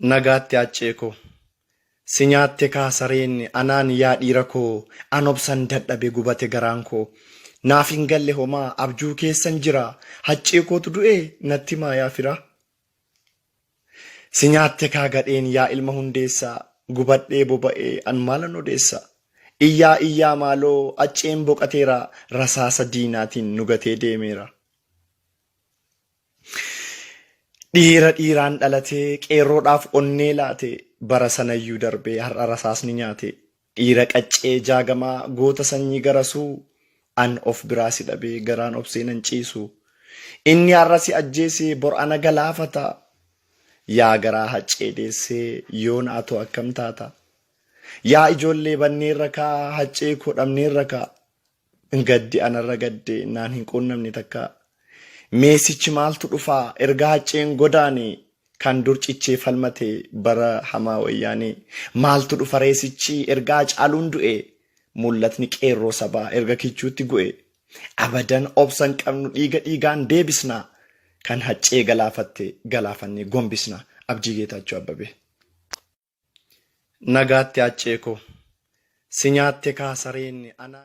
Nagaatti Haccee koo. Si nyaatte kaa sareen anaan yaa dhiira koo an obsan dadhabe gubate garaan koo. Naaf hin galle homaa abjuu keessan jira Haccee kootu du'ee natti himaa yaa firaa. Si nyaatte kaa gadheen yaa ilma Hundeessaa gubadhee boba'ee an maalan odeessa. Iyyaa iyyaa maaloo Hacceen boqateera rasaasa diinaatiin nu gatee deemeera. Dhiira dhiiraan dhalatee qeerroodhaaf onnee laate bara sanayyuu darbee har'a rasaasni nyaate. Dhiira qaccee jaagamaa goota sanyii garasuu an of biraa si dhabee garaan obsee nan ciisu. Inni har'a si ajjeese bor ana galaafata. Yaa garaa haccee deessee yoona atoo akkam taata? Yaa ijoollee banneerra kaa haccee koo dhabneerra kaa. Gaddi anarra gadde naan hin quunnamne takkaa. Mee sichi maaltu dhufaa erga Hacceen godaane kan dur cichee falmate bara hamaa wayyaanee. Maaltu dhufaree sichi erga Hacaaluun du'e mul'atni qeerroo sabaa erga kichuutti gu'e. Abadan obsa hin qabnu dhiiga dhiigaan deebisna kan Haccee galaafatte galaafannee gombisna. Abdii Geetaachoo Abbabee. Nagaatti Haccee koo. Si nyaatte kaa sareen anaan.